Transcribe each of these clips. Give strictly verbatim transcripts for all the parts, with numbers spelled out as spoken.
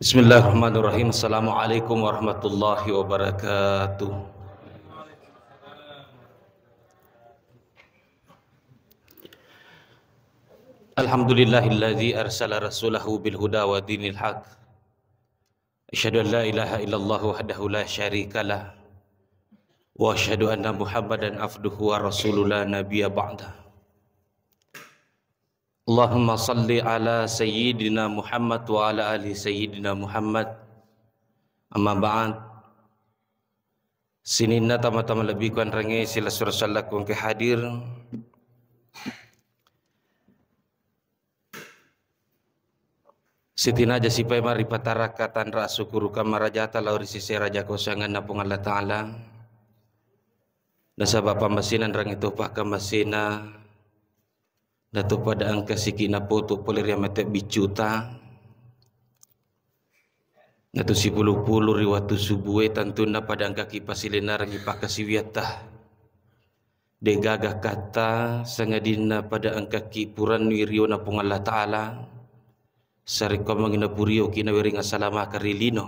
Bismillahirrahmanirrahim. Assalamualaikum warahmatullahi wabarakatuh. Alhamdulillahilladzi arsala rasulahu bil huda wa dinil haq. Asyhadu an la ilaha illallah wahdahu la syarika lah. Wa asyhadu anna Muhammadan abduhu wa rasuluh la nabiyya ba'dah. Allahumma salli ala sayyidina Muhammad wa ala ali sayyidina Muhammad. Amma ba'd. Sininna tama-tama lebbiku enrengnge silessureng sellekku engka hadir. Sitinaja sipaimeng ripatarakka tanra asukkurukang marajata lao ri sese raja kosangenna Puang Allah Ta'ala. Nasaba pammasena enrengnge topa kammasena, natopada engka siki napoto pole ri amate biccuta. Natu sipulu-pulu ri wettu subue tentunna pada engkaki pasilennerengngi pakkasiwiatta. De'gaga katta sangadinna pada engkaki purannui riona Puang Allah Ta'ala. Sarekkoammengngi napurioki nawereng asalamakeng ri lino.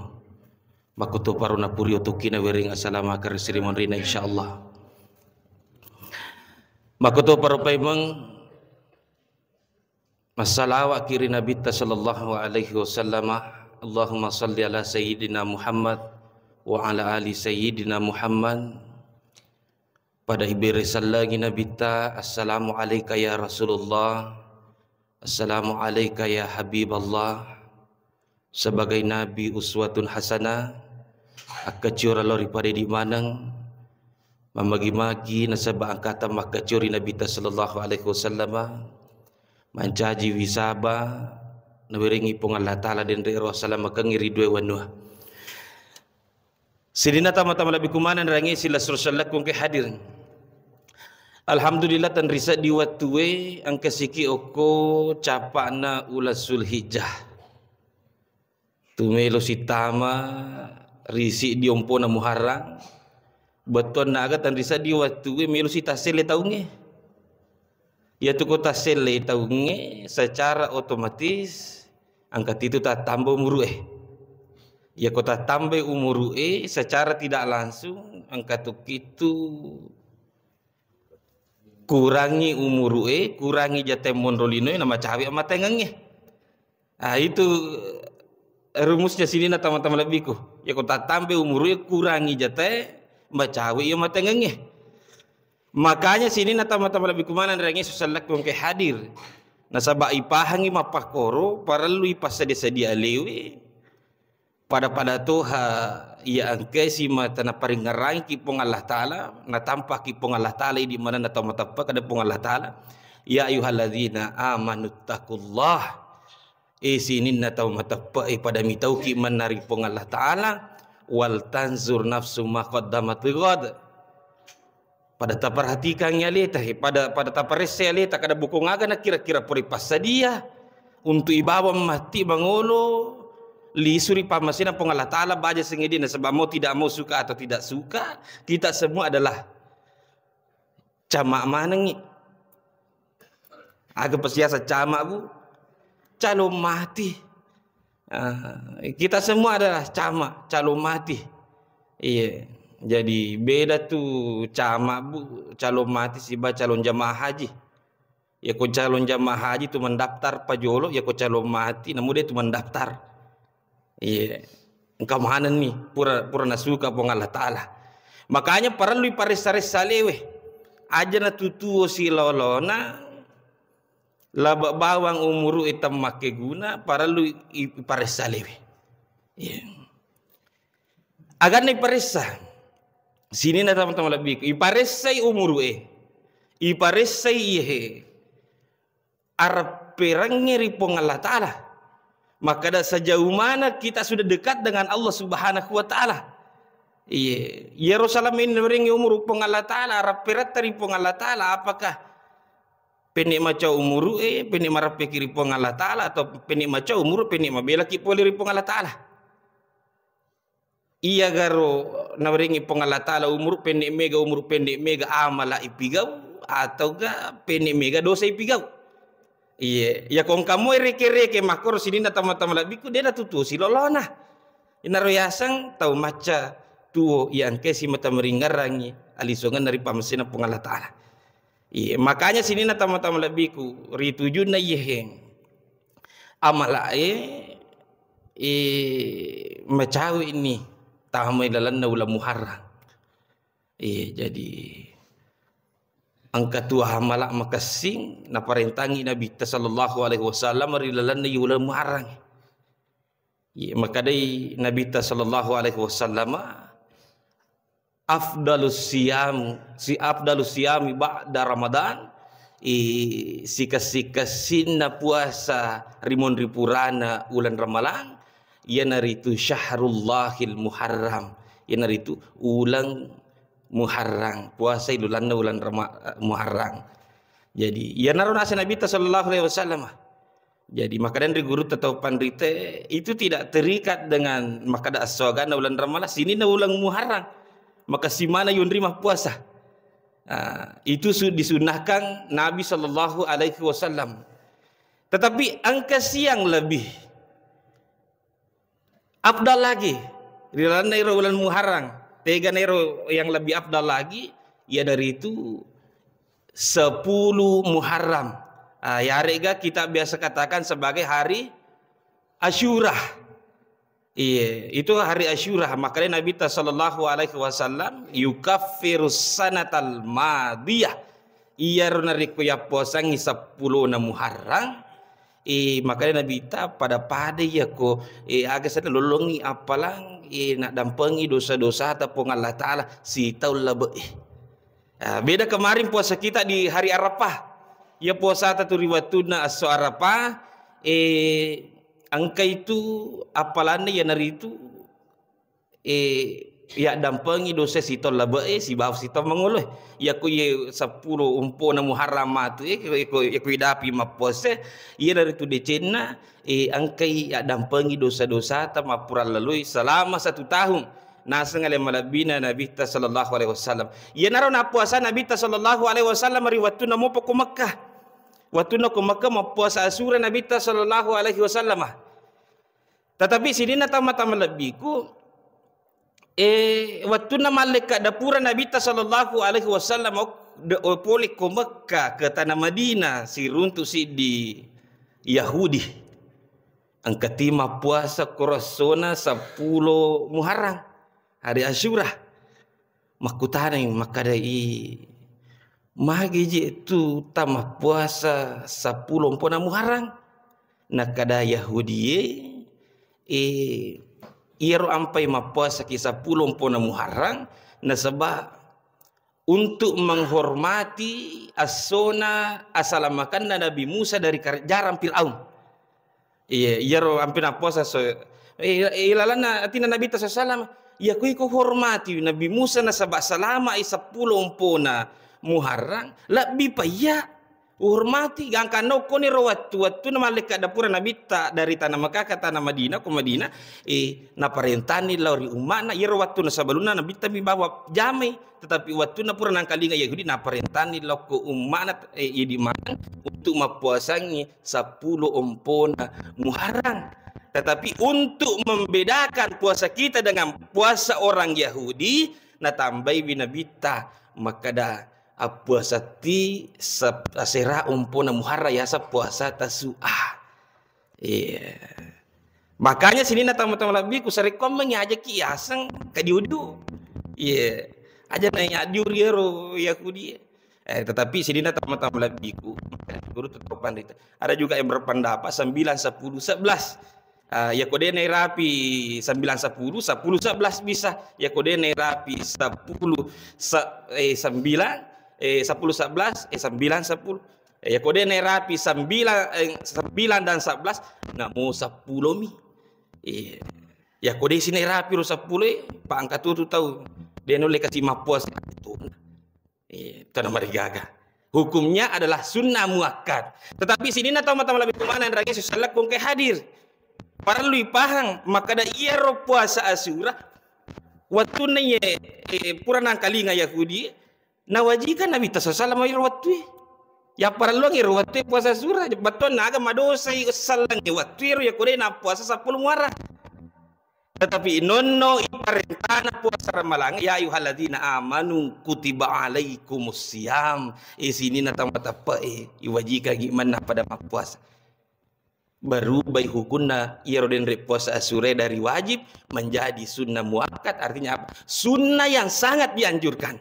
Makkutoparo napurio tokki nawereng asalamakeng ri sirimonrina, insyaallah. Makkutoparo paimeng massalawa'ki ri Nabitta sallallahu alaihi wasallam. Allahumma salli ala sayyidina Muhammad wa ala ali sayyidina Muhammad. Pada ibere sallangi Nabitta, "Assalamu alaika ya Rasulullah, assalamu alaika ya Habiballah." Sebagai Nabi uswatun hasanah, akkaciora lao ri pada idi maneng, mamagi-magi nasaba angkata makkaciori Nabitta sallallahu alaihi wasallama, mancaji wisaba, nawerengi Puang Allah Ta'ala denre ro salamakengngi ri dua wanua. Sininna tama-tama lebbiku maneng rangi silessureng sellekku engka hadir. Alhamdulillah, tenri seddi wettue engka siki okko capa'na uleng Zulhijjah. Tu melo sitama ri siddi ompona Muharram. Bettuanna aga tenri seddi wettue melo sitasselle taungnge. Iyatu ko tasselle taungnge, secara otomatis engka titu tattamba umuru'e. Iya ko tattambai umuru'e, secara tidak langsung engka tu kitu kurangi umuru'e, kurangi jate monro linoe, namacawe amatengengnge. Ah, itu rumusnya sininna tama-tama lebbiku. Iya ko tattambai umuru'e, kurangi jate, macawe iya amatengengnge. Makanya sininna tama-tama lebbiku maneng rangi sellekku engka hadir. Nasaba ipahangi mappakkoro, parellu ipassedia-sedia alewe. Pada-pada toha iya engkae simata naparingngerangiki Puang Allah Ta'ala, natampaki Puang Allah Ta'ala idi manenna tau mateppe, kada Puang Allah Ta'ala, "Ya ayyuhalladzina amanu taqullah." E sininna tau mateppe e, pada mitauki manna ri Puang Allah Ta'ala, "Wal tanzur nafsu ma qaddamat lighad." Pada taperhatikangngi aleta, he, pada, pada taparessai aleta, kada bukung aga na kira-kira pura ipassadia untuk ibawang matti mangolo lisu ri pammasena Puang Allah Ta'ala, baja sengedina, sebab mau tidak mau, suka atau tidak suka, kita semua adalah cama manengngi. Aga pasiasa cama, Bu? Calon mati. Ah, kita semua adalah cama, calon mati. Iya. Jadi beda tu cama, Bu, calon mati siba calon jamaah haji. Ya ko calon jamaah haji tu mendaftar pajolo, ya ko calon mati namu de tu mendaftar. Iya. Engka manenni pura, pura nasuka Puang Allah Ta'ala. Makanya parellu iparessa-ressa lewe. Aja natutuo silolona, laba bawang umuru e temmakkeguna, parellu i-, iparessa lewe. Iya. Aganna iparessa. Sininna tama-tama lebbiku. Iparessai umuru e. Iparessai iyehe. Arepperengnge ri Puang Allah Ta'ala. Makkeda sejauh mana kita sudah dekat dengan Allah Subhanahu wa Ta'ala. Iya, iyaro salama ini nawerengngi umuru Puang Allah Ta'ala, arepperetta ri Puang Allah Ta'ala, apakah penne maca umuru e, penne mareppeki ri Puang Allah Ta'ala, atau penne maca umuru, penne mabelaki pole ri Puang Allah Ta'ala? Iyagaro nawerengngi Puang Allah Ta'ala umuru penne mega, umuru penne mega, amala ipigau, atauga penne mega dosa ipigau? Iye, iya ko engka moi reke-reke makkoro sininna tama-tama lebbiku, de' natutuo silolona. Inaro yaseng tau macca tuo iya engkae simata maringngerangngi alisongenna ri pammasena Puang Allah Ta'ala. Iye, makanya sininna tama-tama lebbiku, ri tujunna iyeheng amalae, e, macawe'ni tamai lalenna uleng Muharram. Iye, jadi engka tu amala makessing naparentangi Nabitta sallallahu alaihi wasallam ri lalenna uleng Muharram. Iye, makkedai Nabitta sallallahu alaihi wasallam, "Afdalus siyam, si afdalus siyami ba'da Ramadan, i, sikessi-kessinna puasa ri monri purana uleng Ramalang, iyanaritu syahrullahil Muharram, iyanaritu uleng Muharram, puasa ilalenna uleng Rama-, Muharram." Jadi, iyanaro naseng Nabitta sallallahu alaihi wasallam. Jadi, makkeda ri gurutta tau panrita, itu tidak terikat dengan makkeda assuaganna uleng Ramalang, sininna uleng Muharram. Makessing maneng yonri mappuasa. Ah, itu su-, disunnahkan Nabi sallallahu alaihi wasallam. Tetapi engka siang lebih afdal lagi ri lalenna ero uleng Muharram. Tegana ero yang lebih afdal lagi, iyanaritu sepuluh Muharram. Ah, yarega kita biasa katakan sebagai hari Asyura. Iya, itu hari Asyura. Makanya Nabi ta sallallahu alaihi wasallam, "Yukaffirus sanatal madiyah." Iyaro narekko yappuasangngi seppulona Muharram, eh, makanya Nabi ta pada-pada iya ko, eh, aga sada lolongi appalang, eh, naddampengi dosa-dosata Puang Allah Ta'ala sitaung labe'e. Ah, beda kemarin puasa kita di hari Arafah. Iya puasata tu ri wettunna esso Arafah, eh, engka itu appalanna iyanaritu, eh, yaddampengi dosa sitaung labe'e sibawa sitaung mangoloe. Iyako iye seppulo ompona Muharram matu, eh, ko, ko, ko idapi mappuasa, iyanaritu decenna, eh, engkai yaddampengi dosa-dosata mappura laloi selama satu tahun. Naseng ale malebbina Nabitta sallallahu alaihi wasallam. Iyanaro nappuasa Nabitta sallallahu alaihi wasallam ri wettunna mopa ko Mekkah. Wettunna ko Mekkah mappuasa Asyura Nabitta sallallahu alaihi wasallam. Tetapi sininna tama-tama lebbiku, eh, wettunna mallekka dapura Nabitta sallallahu alaihi wasallam, ok-, de-, o-, pole ko Mekkah ke tanah Madinah, siruntu siddi Yahudi. Engka ti mappuasa ko essona seppulo Muharram, hari Asyura. Makkutanai, makkedai, "Magi je tu tamappuasa seppulo ompona Muharram?" Nakkeda Yahudie, "Eh, iyaro ampai mappuasaki seppulo ompona Muharram, nasaba untuk menghormati essona asalamakanna Nabi Musa dari kar-, jarang Firaun." Iya, iyaro ampe nappuasa so, eh, ilalanna atinna Nabitta sallallahu alaihi wasallam, "Iya kui ko hormati Nabi Musa nasaba salama i seppulo ompona Muharram, lebbi pa iya uhormati, gangkanna okkoniro wettu-wettunna mallekka dapura Nabitta dari tanah Mekah ke tanah Madinah, ko Madinah, eh, naparentani lao ri umma'na, iyaro wettunna sebelumna Nabitta mi bawa jamai." Tetapi wettunna pura nangkalinga Yahudi, naparentani lokko umma'na, eh, idi maneng untuk mappuasangngi seppulo ompona Muharram. Tetapi untuk membedakan puasa kita dengan puasa orang Yahudi, natambaiwi Nabitta makkeda, "Appuasatti sep-, asera ompona Muharram yaseng puasa Tasu'a." Iya. Makanya sininna tama-tama lebbiku, sarekkuammengngi ajaki yaseng kadiu-diu. Iya. Aja na yaddiu ri ero Yahudi. Eh, tetapi sininna tama-tama lebbiku, guru tetap pandita. Ada juga yang berpendapat sembilan, sepuluh, sebelas. Ah, yako de nairapi sembilan, sepuluh, sepuluh, sebelas bisa. Yako de nairapi sepuluh, se-, eh, sembilan, eh, sepuluh, sebelas, eh, sembilan, sepuluh. Eh, yako de nairapi sembilan, eh, sembilan dan sebelas, namo seppulo mi. Iya. Yako de sinairapi ro seppulo, eh, pa engka tu, tu tau. De nulle kasi mappuasa. Iya, tona marigaga. Hukumnya adalah sunnah muakkad. Tetapi sininna tau mata malebbi kumana yang rage susah lakon ke hadir. Parellu ipahang, makkeda iyaro puasa Asyura, wettunna iye, eh, pura nangkalinga Yahudi, nawajikan Nabitta sallallahu alaihi wasallam iyaro wettue. Yapparelluang iro wettu puasa Asyura, bettuanna aga madosai sellengnge wettu iro, ya kode nappuasa seppulo Muharram. Tetapi nonno iparentana puasa Ramalang, ya ayyuhalladzina amanu kutiba alaikumus siyam. Eh, sininna tau mateppe, eh, iwajikangi manna pada mappuasa. Berubai hukunna iyaro denre puasa Asyura dari wajib menjadi sunnah muakkad, artinya apa? Sunnah yang sangat dianjurkan.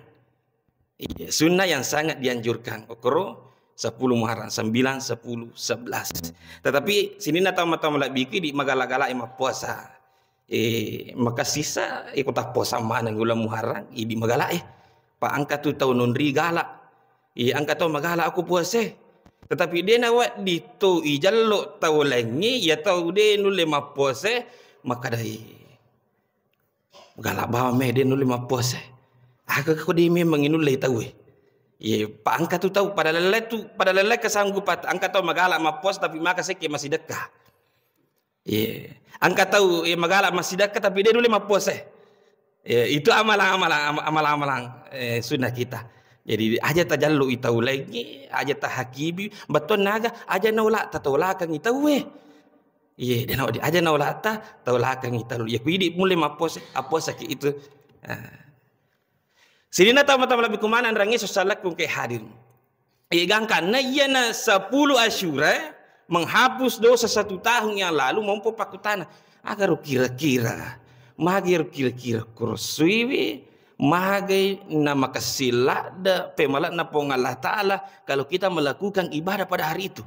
Iya, sunnah yang sangat dianjurkan. Okoro seppulo Muharram, sembilan, sepuluh, sebelas. Tetapi sininna tau-tau malebbiku di magala-gala mappuasa. Eh, maka sisa iko tappuasa maneng uleng Muharram, idi magala eh. Pa engka tu tau nonri gala. Iya, engka tau magala aku puasa. Tetapi de nawedding to ijallo tau laingnge, ya tau de nulle mappuasa, makadai. Gala bawang me de nulle mappuasa. Aga ko de memang inulle tauwe. Ye, pa engka tu tau pada lelle tu, pada lelle kesanggupan, engka tau magala mappuasa tapi maka sekke masih dekat. Ye, engka tau, ye, magala masih dekat tapi de nulle mappuasa. Ye, itu amalang-amalang, ama-, amalang-amalang, eh, sunnah kita. Jadi aja tajallu i tau laingnge, aja tahakibi, bettuanna aga, aja naula tatolakangi tauwe. Iye, de naudi aja naulata, taulakangi tau. Iya ku idi mulle mappuasa, appuasaki itu. Ah. Sininna tau-tau malebbiku maneng rangi sossalakku engka hadir. Iya gangkanna iyana sepuluh Asyura menghapus dosa satu tahun yang lalu, mompo pakkutana. Agaro kira-kira, magero kira-kira kurosuiwi, magai na makessing ladde pemale'na Puang Allah Ta'ala kalau kita melakukan ibadah pada hari itu.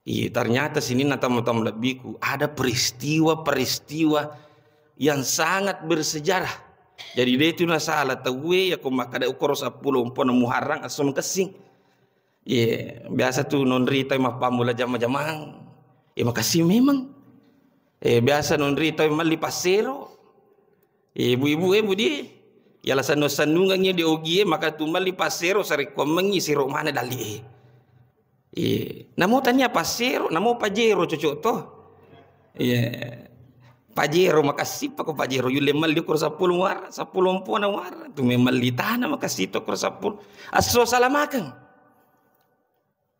Iya, ternyata sininna tau-tau malebbiku, ada peristiwa-peristiwa yang sangat bersejarah. Jadi, de tu nasala tauwe, ya ko makkada ukoro seppulo ompona Muharram, esso makessing. Iya, biasa tu nonri tau mappammula jama-jamang. Ya, makessing memang. Eh, biasa nonri tau melli passero. Eh, ibu-ibu, eh, budi. Ya, la sennu-sennungengi di ogie, maka tu melli passero, sarekkuammengi sero mana dali, eh. Iya. Namo tania passero, namo pajero cocok to. Iya. Pajero makassi pako pajero yulle melli koro seppulo muara, seppulo ompona muara. Tu melli tana makassi to koro seppulo. Asso salamakeng.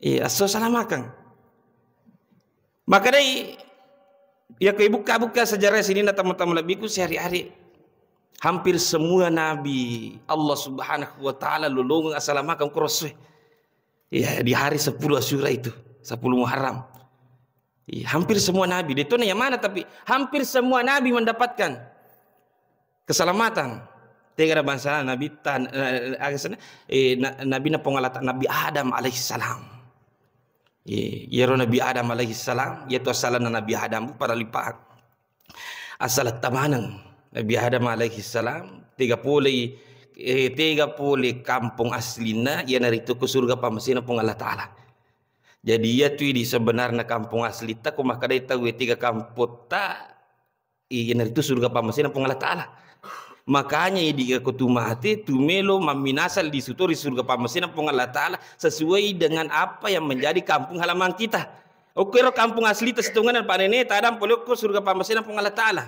Iya, asso salamakeng. Makadai, ya ko ibukka-bukka sejarah sininna tau-tau malebbiku sehari-hari. Hampir semua nabi Allah Subhanahu wa Ta'ala lolongeng asalamakeng koro essoe. Ya, di hari sepuluh Asyura itu, sepuluh Muharram. Iya, hampir semua nabi, de tona yang mana, tapi hampir semua nabi mendapatkan keselamatan. Tegana bangsa Nabi tan-, eh, aga senna? Eh, na-, Nabi na Puang Allah Ta-, Nabi Adam alaihissalam. Iya, iyaro Nabi Adam alaihissalam, iyatu asalanna Nabi Adam pada lipa. Asalatta maneng Nabi Adam alaihi salam, tega pole, eh, tega pole kampong aslinna, iyanaritu ko surga pammasena Puang Allah Ta'ala. Jadi, iyatu idi sebenarna kampong aslitta, ko makkedai tauwe tega kampotta, iyanaritu surga pammasena Puang Allah Ta'ala. Makanya, idi ko tu mate, tu melo mamminasa lisu to ri surga pammasena Puang Allah Ta'ala, sesuai dengan apa yang menjadi kampung halaman kita. Okko ero kampung aslita sitongenna, Pak Nene, tadang pole okko surga pammasena Puang Allah Ta'ala.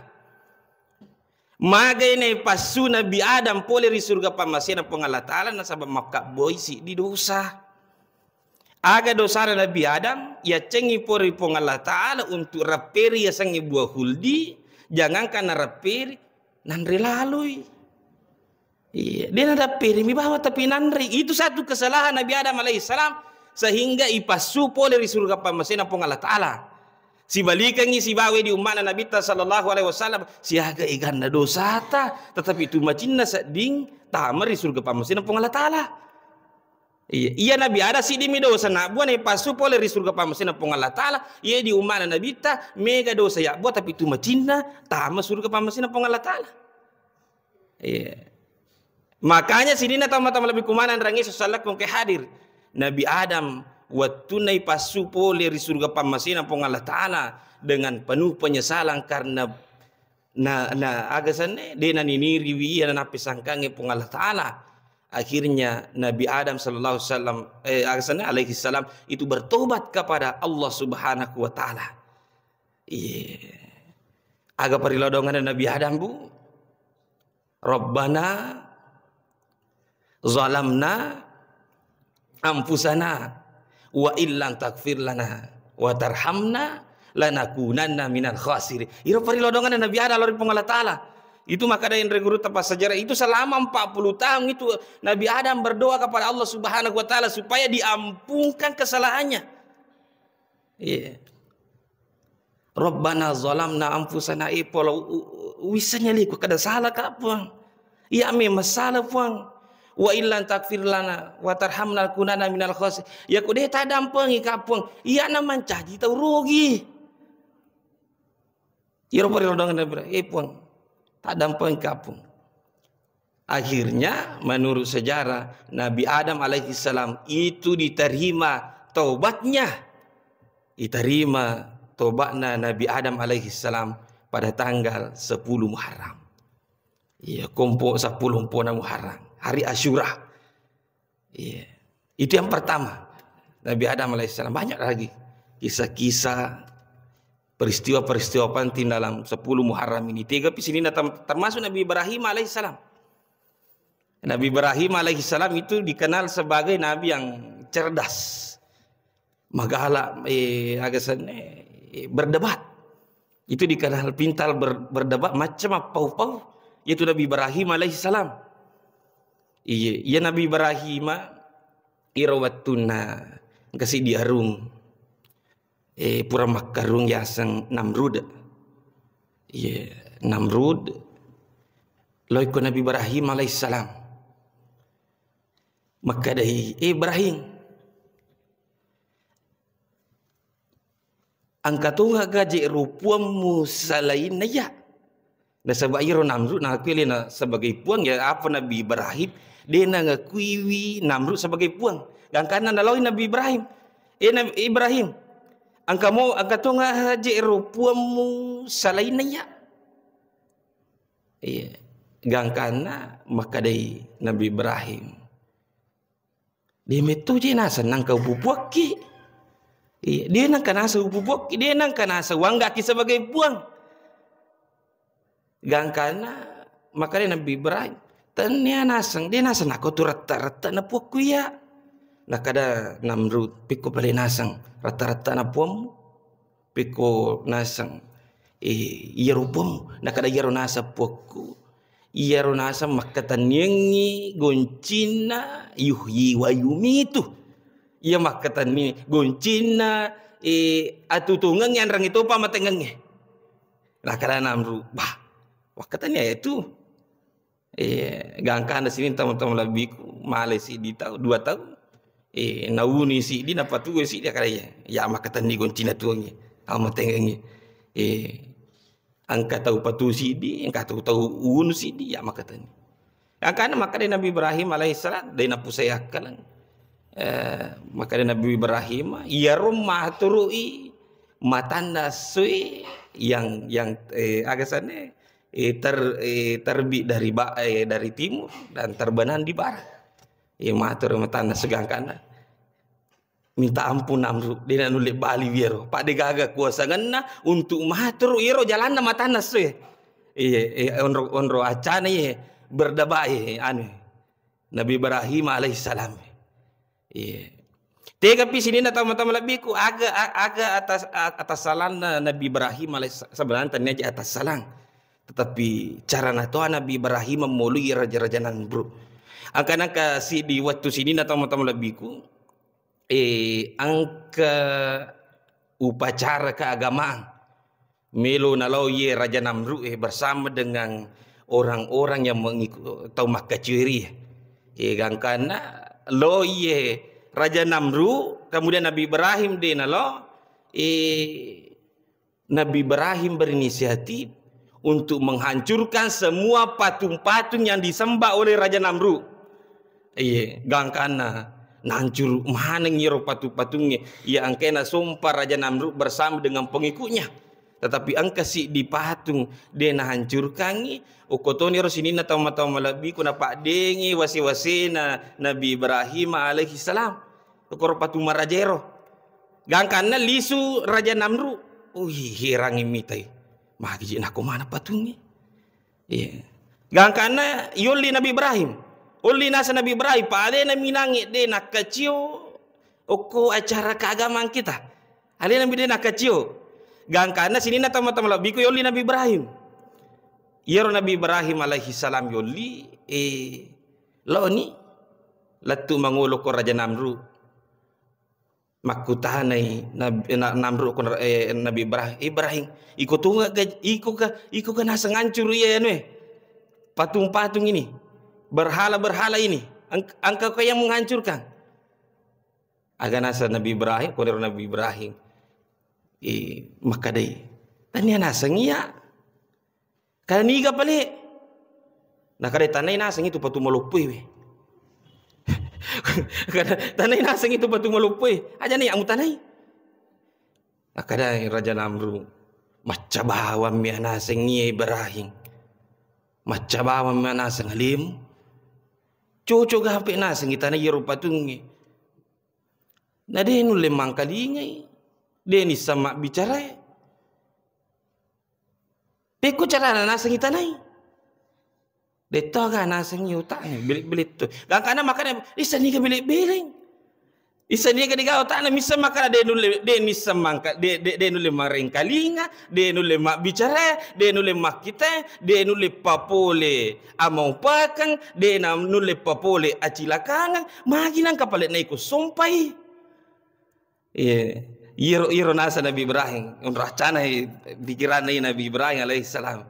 Magai naipassu Nabi Adam pole ri surga pammasena Puang Allah Ta'ala, nasaba makkabboi siddi dosa. Aga dosana Nabi Adam, yaccengi pole ri Puang Allah Ta'ala untuk rapperi yasengnge buah huldi, jangankan narepperi, nanre laloi. Iya, de nadappirimi bawang tapi nanre. Itu satu kesalahan Nabi Adam alaihissalam, sehingga ipassu pole ri surga pammasena Puang Allah Ta'ala. Sibalikengngi sibawa di umma'na Nabitta sallallahu alaihi wasallam, siaga eganna dosata, tetapi tu macinna sedding tama ri surga pammasena Puang Allah Ta'ala. Iya, iya Nabi Adam siddimi dosa nabbua naipassu pole ri surga pammasena Puang Allah Ta'ala, iya di umma'na Nabitta mega dosa yabbua tapi tu macinna tama surga pammasena Puang Allah Ta'ala. Iya. Makanya sininna tau-tau malebbiku maneng rangi sossalakku engka hadir. Nabi Adam wettunna ipassu pole ri surga pammasena Puang Allah Ta'ala dengan penuh penyesalan karena na, na aga senna, de naniniriwi iya napesangkangnge Puang Allah Ta'ala. Akhirnya Nabi Adam sallallahu alaihi wasallam, eh, aga senna, alaihi salam itu bertobat kepada Allah Subhanahu wa Ta'ala. Iya. Aga parilodonganna Nabi Adam, Bu? Rabbana zalamna anfusana wa illam taghfir lana wa tarhamna lanakunanna minal khasirin. Iro parilodonganna Nabi Adam lao ri Puang Allah Taala. Itu makkeda enre gurutta passejarah itu selama empat puluh tahun itu Nabi Adam berdoa kepada Allah Subhanahu wa Taala supaya diampunkan kesalahannya. Iya. Rabbana zalamna anfusana, eh, polo, u-, u-, uwisseng nyaliku, kada salaka, Puang. Iya, memang sala, Puang. Wa illam taghfir lana wa tarhamna lanakunanna minal khasirin. Iya, ku de taddampengika, Puang. Iya, na mancaji tau rugi. Iyaro parilodonganna Nabi Ibrahim, eh, Puang, taddampengika, Puang. Akhirnya, menurut sejarah, Nabi Adam alaihissalam itu diterima taubatnya. Diterima taubatnya Nabi Adam alaihissalam pada tanggal sepuluh Muharram. Iya, kompo sepuluh mpona Muharram, hari Asyura. Iya. Itu yang pertama. Nabi Adam alaihissalam. Banyak lagi kisah-kisah, peristiwa-peristiwa penting dalam sepuluh Muharram ini. Tiga pi sininna tam-, termasuk Nabi Ibrahim alaihissalam. Nabi Ibrahim alaihissalam itu dikenal sebagai nabi yang cerdas. Magala, eh, aga senna, eh, berdebat. Itu dikenal pintar ber-, berdebat, macam mappau-pau. Yaitu Nabi Ibrahim alaihissalam. Iya, iya Nabi Ibrahim, iro wettunna engka siddi arung, eh, pura makkarung yaseng Namrud. Iya, Namrud. Loiko Nabi Ibrahim alaihissalam. Makkedai, "Eh, Ibrahim, engka tongaka je ro puammu salainna iya?" Nasaba iyaro Namrud nakkuelena sebagai puang, ya apa Nabi Ibrahim de nangakuiwi Namrud sebagai puang. Gangkanna nalaoi Nabi Ibrahim, "Eh, Nabi Ibrahim, engka mo, engka tonga je ro puammu salainna iya?" Iya. Gangkanna makkedai Nabi Ibrahim, "De metto je naseng nangka upupuakki." Iya, de nangka naseng upupuakki, de nangka naseng uanggaki sebagai puang. Gangkanna makkeda Nabi Ibrahim, "Tennia naseng, de naseng nako tu retta-retta na puakku iya." Nakada Namrud, "Pekko pale naseng retta-retta na puammu?" Pekko naseng, eh, iyaro puammu? Nakada, "Iyaro naseng puakku, iyaro naseng makkatenniangngi goncinna yuhyi wa yumitu." Iya makkatenni goncinna, eh, atutungengngi, anrangngi topa matengngengnge. Nakada Namrud, "Bah, wakkatenni aya tu." Eh, gangkanna sining tau-tau malebbiku, male siddi tau, dua tau. Eh, nauni siddi, napatue siddi, kada iya. Ya makkatenni goncina tuangnge, tau matengngengnge. Eh, engka tau patu siddi, engka tau, tau unu siddi, ya makkatenni. Gangkanna makkeda Nabi Ibrahim alaihissalam, de napusai akkaleng. Eh, makkeda Nabi Ibrahim, iyaro maturu'i matanna essoe yang, yang, eh, aga senna, eh, ter-, eh, terbit dari ba-, eh, dari timur dan terbenam di barat. Eh, matur matanna esso gangkanna, "Minta ampun Namrud, de nanulle bali wiro. Pa de gaga kuasangenna untuk matur iyaro jalanna matanna essoe." Iya, eh, onro, onro accana iye berdebat, eh, anu, Nabi Ibrahim alaihissalam. Iya. Tegapi sininna tau-tau malebbiku, aga, a-, aga atas, a-, atassalanna Nabi Ibrahim alaihis-, sebenarnya tania aja atassalang. Tetapi cara natoa Nabi Ibrahim memolui raja-raja Namrud. Angka-, angka siddi wettu sininna tau-tau malebbiku, eh, engka upacara keagamaan. Melo nalao iye Raja Namrud, eh, bersama dengan orang-orang yang mengiku-, tau makkacueri. Eh, gangkanna lo iye Raja Namrud, kemudian Nabi Ibrahim de nalao, eh, Nabi Ibrahim berinisiatif untuk menghancurkan semua patung-patung yang disembah oleh Raja Namrud. Iya, gangkanna nancuru maneng iro patung-patungnge. Iya, engkae nasompa Raja Namrud bersama dengan pengikutnya. Tetapi engka siddi patung de nahancurkangngi, okko toni ro sininna tau-tau malebbiku napaddengi wase-wasena Nabi Ibrahim alaihissalam. Okoro patung maraja ero. Gangkanna lisu Raja Namrud. Ui, herangi mitai. Magi je nako mana patungnge? Iya. Gangkanna yolli Nabi Ibrahim. Olli naseng Nabi Ibrahim, pa alena minangnge de nakkacio okko acara keagamaan kita. Alena mi de nakkacio. Gangkanna sininna tau-tau malebbiku yolli Nabi Ibrahim. Iyaro Nabi Ibrahim alaihi salam yolli, eh, laoni lettu mangolo ko Raja Namrud. Makkutanai Nab-, Na-, Namrud ko, eh, Nabi Ibrahim, "Ibrahim, iko tu ga-, iko ga, iko ga naseng ancuru iya anu, eh, patung-patung ini, berhala-berhala ini, eng-, engkau kah yang menghancurkan?" Aga naseng Nabi Ibrahim, koniro Nabi Ibrahim, eh, makkedai, "Tania naseng iya." Kada niga pale? Nakada tanai naseng itu patu maloppoe we. Kada tanai naseng itu patu maloppoe. Aja ni amu tanai. Nakada Raja Namrud, "Macca bawang mi naseng iya Ibrahim. Macca bawang mi naseng alim. Cocok gape naseng tanai iyaro patungnge. Na de nulle mangkalingai. De nisseng mabbicarae. Pekko carana naseng itanai. Detto aga naseng utane, bele-bele to. Gangkana makana, issa niga bele-beleng. Issa niga diga utana, missa makana de nulle, de nisseng mangka, de, de, de nulle marengkalinga, de nulle mabbicara, de nulle makkita, de nulle papole amaupakeng, de na nulle papole acilakangeng, magi nangka pale naiko sompai. Iya, iyaro, iyaro naseng Nabi Ibrahim, onraccanai pikiranna Nabi Ibrahim alaihissalam.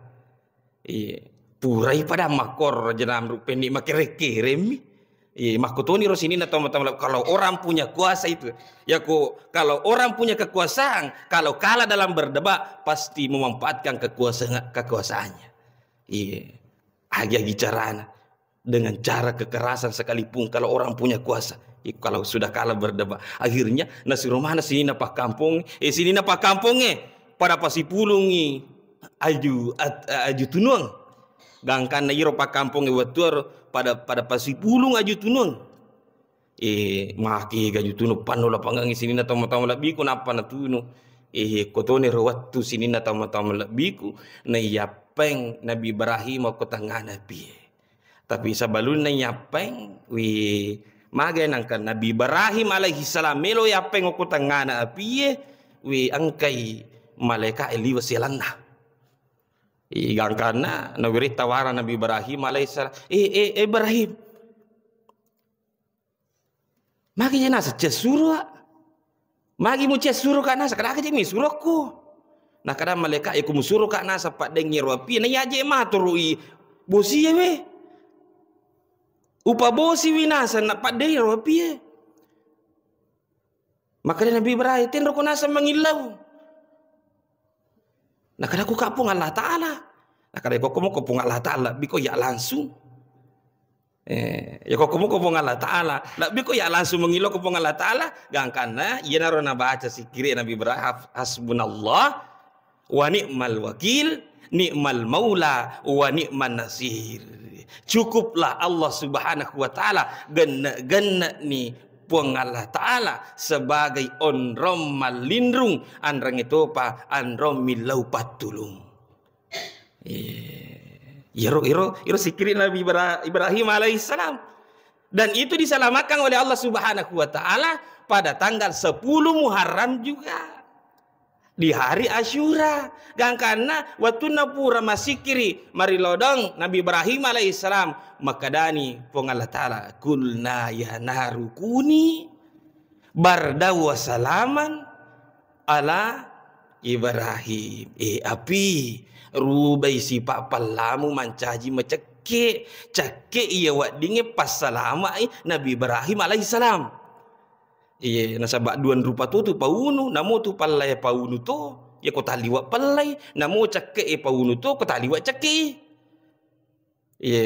Iya, purai pada makkoro Raja Namrud penni makere-keremmi. Iya, makkutoniro sininna tau-tau, kalau orang punya kuasa itu, ya ko, kalau orang punya kekuasaan, kalau kalah dalam berdebat, pasti memanfaatkan kekuasaan, kekuasaannya. Iya, agi-agi carana. Dengan cara kekerasan sekalipun kalau orang punya kuasa. Iko kalau sudah kalah berdebat. Akhirnya nasuro mana sininna pakkampong, eh, sininna pakkampong, eh, pada pasipulungi aju, at-, aju tunuang. Gangkanna iro pakkampong, eh, wettuaro pada, pada pasipulung aju tunuang. Eh, maki gaju tunu panno lapangang sininna tau-tau malebbiku nappa natunu. Eh, kotone ro wettu sininna tau-tau malebbiku, naiyappeng Nabi Ibrahim ko tengngana pie. Tapi sebelumna yappeng, wi, magai nangka Nabi Ibrahim alaihi salam melo yappeng okko tengngana apie, wi, engkai malaika e liwe selanna. Igangkanna, nawiri tawara Nabi Ibrahim alaihi salam, "Eh, eh, eh, Ibrahim, magi je naseng cessuro, ah?" Magi mucessuro ka naseng, kada aga je mi surokku. Nakada malaika, "Iko musuro ka naseng paddengngi ro apie, na iyaje maturu i bosie we. Upabosi wi naseng na paddengngi ro apie." Makada Nabi Ibrahim, "Tenro ko naseng mangillau." Nakada ku ka Puang Allah Ta'ala. Nakada ko komo ko Puang Allah Ta'ala, biko ya langsung. Eh, ya ko komo ko Puang Allah Ta'ala, lebbi ko ya langsung mengilo ko Puang Allah Ta'ala, gangkanna iyanaro nabaca sikkiri Nabi Ibrahim, "Hasbunallah wa ni'mal wakil, ni'mal maula wa ni'man nasir." Cukuplah Allah Subhanahu wa Ta'ala, genne-genne ni Puang Allah Ta'ala sebagai onrong mallinrung, anreng itopa anrong millau pattulung. Eh, iyaro, iyaro, iyaro sikkiri Nabi Ibra-, Ibrahim alaihissalam. Dan itu diselamatkan oleh Allah Subhanahu wa Ta'ala pada tanggal sepuluh Muharram juga. Di hari Asyura. Gangkanna wettunna pura masikkiri marilodong Nabi Ibrahim alaihissalam, makkedani Puang Allah Ta'ala, "Qulna ya naru kuni bardan wa salaman ala Ibrahim." Eh, api, rubai sipa pallamu mancaji macekke. Cekke iya weddingnge passalama'i Nabi Ibrahim alaihissalam. Iye, nasaba duang rupa to tu paunu, namo tu pallai paunu to, ya ko taliwa pallai, namo cekke e paunu to, ko taliwa cekke. Iye.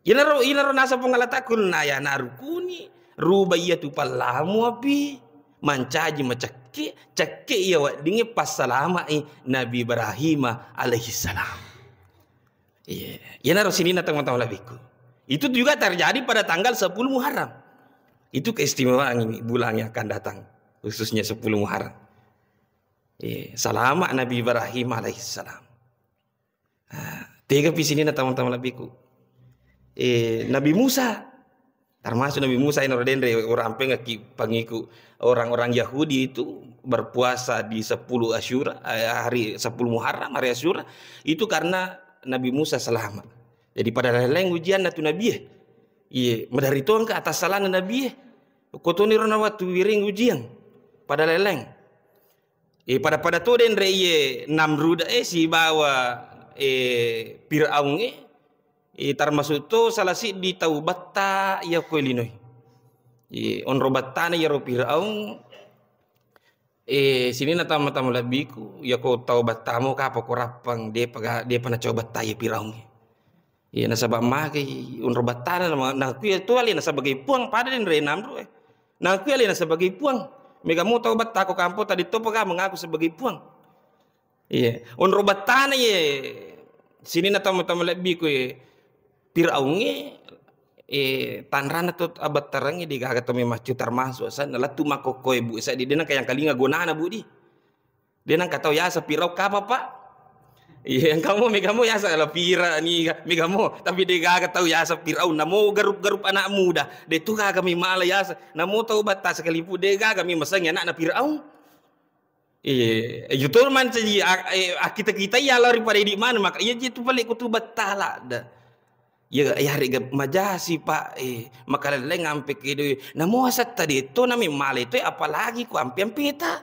Iyanaro, iyanaro naseng Puang Allah Ta'ala, "Qulna ya naru kuni," ruba iya tu pallamu api, mancaji macekke, cekke iya weddingnge passalama'i Nabi Ibrahim alaihissalam. Iya. Iyanaro sininna teman-teman lebbiku. Itu juga terjadi pada tanggal sepuluh Muharram. Itu keistimewaan ini bulan yang akan datang, khususnya sepuluh Muharram. Iya, salama Nabi Ibrahim alaihissalam. Ah, tega pi sininna tama-tama lebbiku. eh, Nabi Musa. Termasuk Nabi Musa, ino denre orang pengaki pangiku orang-orang Yahudi itu berpuasa di sepuluh Asyura, eh, hari sepuluh Muharram, hari Asyura, itu karena Nabi Musa selamat. Jadi pada lain-lain ujian natu Nabi, eh. Iya, madari tongka atas salahna Nabi, eh. Kotoni rona waktu wiring ujian. Pada lain-lain. Eh, pada-pada to denre iye Namrud, eh, sibawa, eh, Firaun, eh, eh, termasuk to salah siddi tau batta iya ko linoi. Eh, onro battana iyaro Firaun, eh, sininna tama-tama lebbiku, iya ko tau battamo kapa ko rappang, depa ga-, depa nacoba batta iya Firaun. Iya, nasaba magai onro battana, na, nakuya tu alena sebagai puang, pada denre Namrud, eh. Nakuya alena sebagai puang. Mega mo tau batta ko kampong tadi topa ga mengaku sebagai puang. Iya, onro battana ye sininna tama-tama lebbiku ye Firaun e, eh, tanrana to abattarang e, degaga to memaccu termasuk asanna lettu makkokkoe bu, sa di denang kayang kalinga gonana bu di. Dia nengka tau yaseng Firaun kapa, Pak? Iya, engka mo, mega mo yaseng ala Fira, niga, mega mo. Tapi de gaga tau yaseng Firaun. Namo garup-garup anak muda. De tu gaga mi mala yaseng. Namo tau batta sekalipun de gaga mi masengi anakna Firaun. Iya, eh, jutur mancaji, a-, eh, akkita-kita iya lari pada idi mana, maka iya je tu pale ko tu battala da. Iya, iya, rega majasi, Pak. Eh, makalelleng ampe kedo. Namo asetta de to nami mala itu, apalagi ku ampe-ampeta.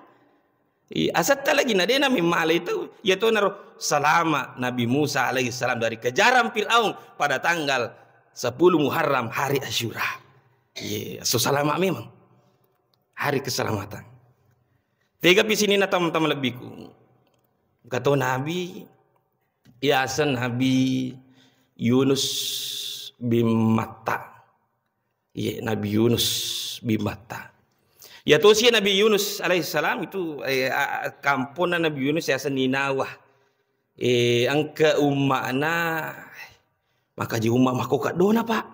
Iya, asetta lagi na de nami mala itu, iya to naro salama Nabi Musa alaihi salam dari kejaran Firaun pada tanggal sepuluh Muharram, hari Asyura. Iya, so salama memang. Hari keselamatan. Tega pi sininna tama-tama lebbiku. Kato Nabi, yaseng Nabi Yunus bin Matta. Iya, Nabi Yunus bin Matta. Ya tosi Nabi Yunus alaihissalam itu, eh, a-, a-, kamponna Nabi Yunus yaseng Ninawa. Eh, engka umma'na, maka ji umma' mako kaddona, Pak.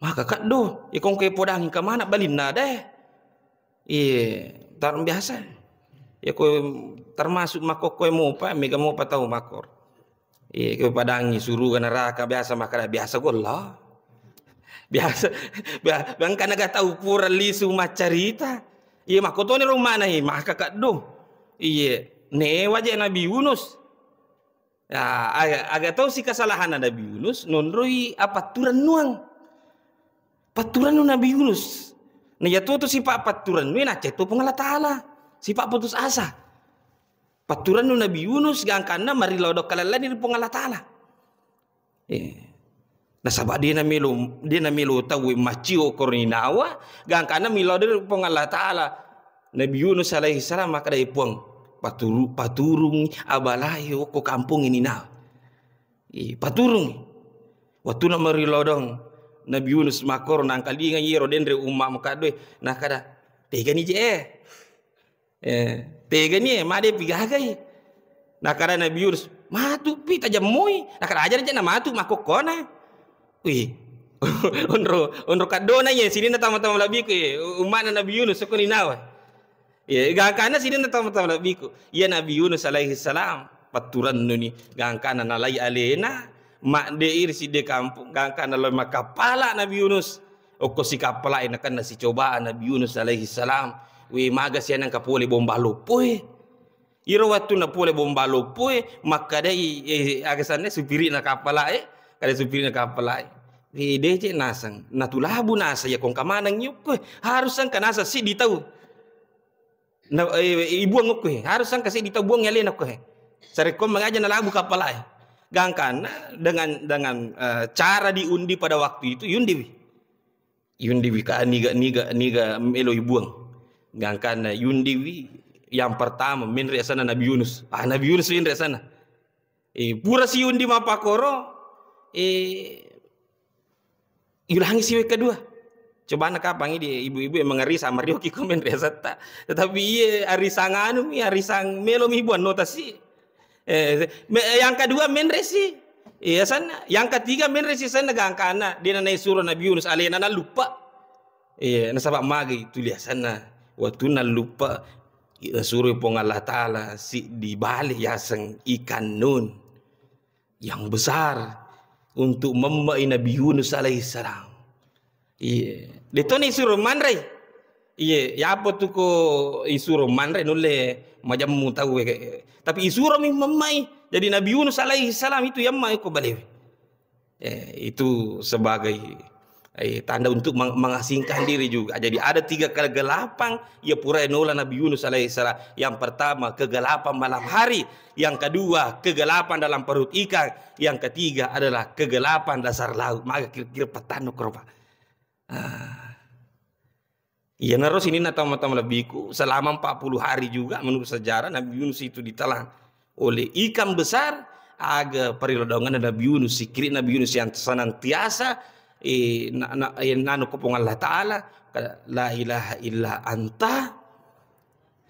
Maka kaddo, ikong ke podang ke mana balinna deh. Iya, tar-, biasa. Ya ko termasuk makkokkoe mopa, mega mopa tau makor. Iya, ko padangi suruga neraka biasa makkada biasa golla. Biasa, bia-, bangka naga tau pura lisu maccarita. Iya, makkotoni rumana, iya, maka kaddo. Iya, newa je Nabi Yunus. Ya, aga, aga tau si kesalahanna Nabi Yunus, nonroi apatturennuang. Patturennu Nabi Yunus. Nah, iya tu, tu sifat patturennu, nacetto Puang Allah Ta'ala. Sifat putus asa. Patturennu Nabi Yunus, gangkanna marillau do kalellani ri Puang Allah Ta'ala. Eh. Nasaba de namelo, de namelo tau maccio koroni nawa, gangkanna millau ri Puang Allah Ta'ala. Nabi Yunus alaihi salam makkeda, "Eh, Puang, paturu-, paturungi abalae okko kampong ini na." Eh, paturungi. Wattunna marillau dong Nabi Yunus makkoro, nangkalinga iyaro denre umma' makaddoe, nakkeda, "Tegani je, eh." Eh, tegani, eh, made pi gagai. Nakkeda Nabi Yunus, "Matu pi tajemmoi." Nakkeda, "Aja aja na matu makkokkona." Wih. Onro, onro kaddona iya, sininna tama-tama lebbiku, eh, umma'na Nabi Yunus, sokko Ninawa. Iya, gangkanna sininna tama-tama lebbiku. Iya Nabi Yunus alaihi salam, patturennuni, gangkanna nalai alena, madde iri sidde kampung, gangkanna lao makkappala Nabi Yunus. Okko sikappalai nakenna sicobaan Nabi Yunus alaihi salam. We, maga sianeng kapole bomba loppoe. Iro wattunna pole bomba loppoe, makkedai, eh, aga sanna supiri'na kappala'e, kada supiri'na kappala'e. Eh, deceng naseng, natulabu naseng, iya kongka maneng yukku, harus engka naseng siddi tau. Na, eh, ibuang okko, harus engka siddi tau buang alena okko. Sarekko mangaja nalabu kappala'e. Gangkanna dengan, dengan, eh, cara diundi pada waktu itu, yundiwi. Yundiwi ka niga, niga, niga melo ibuang. Gangkanna yundiwi yang pertama, menre asanna Nabi Yunus. Ah, Nabi Yunus menre asanna. Eh, pura si yundi mappakoro, eh, yulangi siwe kedua. Cobana kapang idi ibu-ibu yang mengeri sama rioki komen resetta. Tetapi iye arisang anu mi, arisang melo mi buan nota si. Eh, me-, yang kedua menre si. Iya, sanna. Yang ketiga menre si sanna gangkana. Dia nanai suruh Nabi Yunus alena naluppa. Iya, nasaba magi tuli asanna. Waktu naluppa, suruh Puang Allah Ta'ala si dibalik yaseng ikan nun yang besar. untuk memme'i Nabi Yunus alaihissalam. Iya. De' toni isuro manre. Iya, yapa tu ko isuro manre nulle majemmu tau e. Tapi isuro mi memme'i. Jadi Nabi Yunus alaihissalam itu yamma ko balewe. Eh, itu sebagai, eh, tanda untuk meng-, mengasingkan diri juga. Jadi ada tiga kegelapan yang pura nola Nabi Yunus alaihissalam. Yang pertama, kegelapan malam hari. Yang kedua, kegelapan dalam perut ikan. Yang ketiga adalah kegelapan dasar laut. Maka kira-kira petang no keropa. Ah. Iyanaro sininna tau-tau malebbiku, selama empat puluh hari juga menurut sejarah Nabi Yunus itu ditelan oleh ikan besar, aga parilodongenna Nabi Yunus, sikkiri Nabi Yunus yang senantiasa, eh, na-, na-, eh, nanu ko Puang Allah Ta'ala, ka-, "La ilaha illa anta,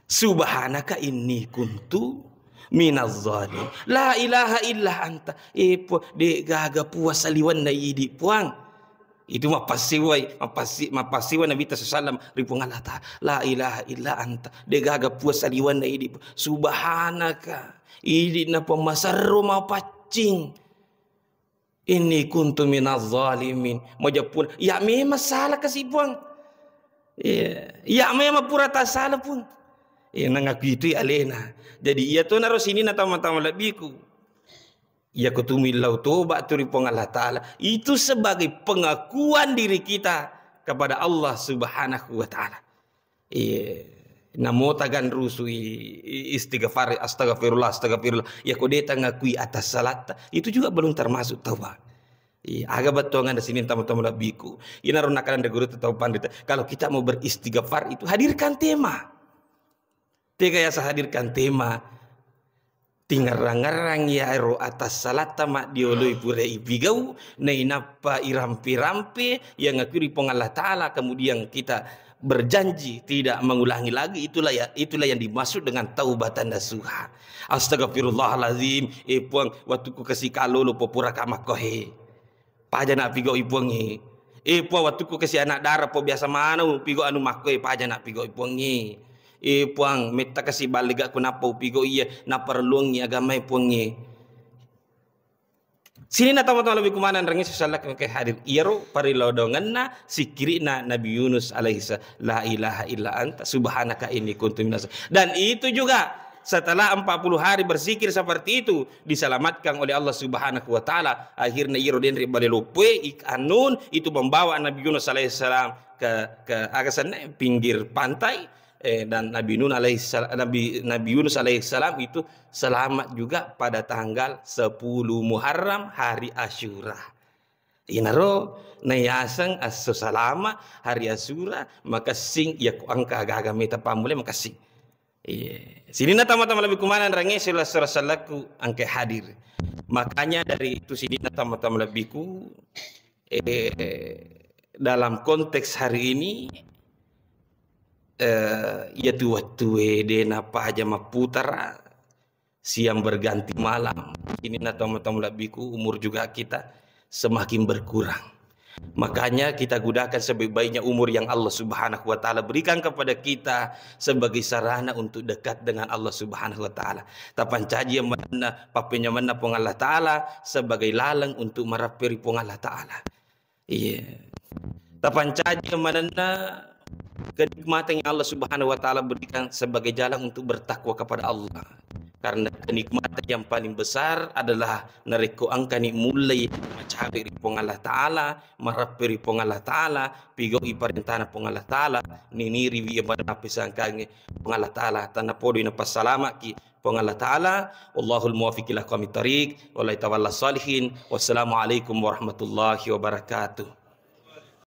subhanaka inni kuntu minaz zalim." La ilaha illa anta. Eh, Puang, de' gaga puang saliwenna idi, Puang. Itu mappassiwai, mappassi-, mappassiwai Nabitta sallallahu alaihi wasallam ri Puang Allah Ta'ala. "La ilaha illa anta." De' gaga puang saliwenna idi, Puang. "Subhanaka." Idi na pemmasarro mapaccing. "Inni kuntu minaz zalimin." Majeppun, ya memang salah kasi, Puang. Iya. Ya memang pura tasala, Puang. Iya, nangakui itu alena. Jadi, iya tu naro sininna tau-tau malebbiku. Iya ko tu millau toba tu ri Puang Allah Ta'ala. Itu sebagai pengakuan diri kita kepada Allah Subhanahu wa Ta'ala. Iya. Namo tagan rusu i-, i-, istighfar, "Astagfirullah, astagfirullah." Iya ko de' tangakui atas salatta, itu juga belum termasuk taubat. Iya, aga bettuanganna sininna tau-tau malebbiku. Inaro nakana guru tau panrita, kalau kita mau beristighfar itu hadirkan tema. Tega yasa hadirkan tema. Tingerrang-ngerrang iyaro atas salatta maddioloi pura ipigau, nainappa irampe-rampe yang ngakui ri Puang Allah Ta'ala, kemudian kita berjanji tidak mengulangi lagi, itulah ya, itulah yang dimaksud dengan taubatan nasuha. Astagfirullahalazim, eh Puang, wettukku kasi kalolo popura ka makkohe. Paja na pigau'i Puangnge. Eh, Puang, wettukku kasi anak dara po biasa manau pigau anu makkoe, paja na pigau'i Puangnge. Eh, Puang, metta kasi balligakku nappa upigau'i iya naparelluangngi agamae Puangnge. Sininna tau-tau lebbi kumaneng rengnge sisallakku engkae hadir. Iyaro parilodongenna sikkiri'na Nabi Yunus alaihissalam. La ilaha illa anta subhanaka inni kuntu minas. Dan itu juga setelah empat puluh hari berzikir seperti itu, diselamatkan oleh Allah Subhanahu wa Ta'ala. Akhirnya iyaro denre bale loppoe, ikan nun, itu membawa Nabi Yunus alaihissalam ke, ke, aga senna, pinggir pantai, eh, dan Nabi Nun alaihissalam, Nabi, Nabi Yunus alaihissalam itu selamat juga pada tanggal sepuluh Muharram, hari Asyura. Inaro nayaseng esso salama, hari Asyura, makessing, iya ko engka aga-aga meta pammulai makessing. Iya. Sininna tau-tau lebbi kumaneng rengnge sila-, sila-, salakku engkae hadir. Makanya dari itu sininna tau-tau lebbiku, eh, dalam konteks hari ini, eh, iyatu wettue de napaja mapputara, siang berganti malam. Sininna tau-tau lebbiku, umur juga kita semakin berkurang. Makanya kita gunakan sebaik-baiknya umur yang Allah Subhanahu wa Ta'ala berikan kepada kita sebagai sarana untuk dekat dengan Allah Subhanahu wa Ta'ala. Tapancaji manenna pappenyamenna Puang Allah Ta'ala sebagai laleng untuk marapperi Puang Allah Ta'ala. Iya. Tapancaji manenna kenikmatan yang Allah Subhanahu wa Ta'ala berikan sebagai jalan untuk bertakwa kepada Allah. Karena kenikmatan yang paling besar adalah narekko engkani mullei macawe ri Puang Allah Ta'ala, marappe ri Puang Allah Ta'ala, pigau'i parentana Puang Allah Ta'ala, niniriwi iya manappa sangkangnge Puang Allah Ta'ala, tanna podoi napassalama'ki Puang Allah Ta'ala. Wallahul muwaffiq ila aqwamit thariq, wallahi tawalla shalihin. Wassalamualaikum warahmatullahi wabarakatuh.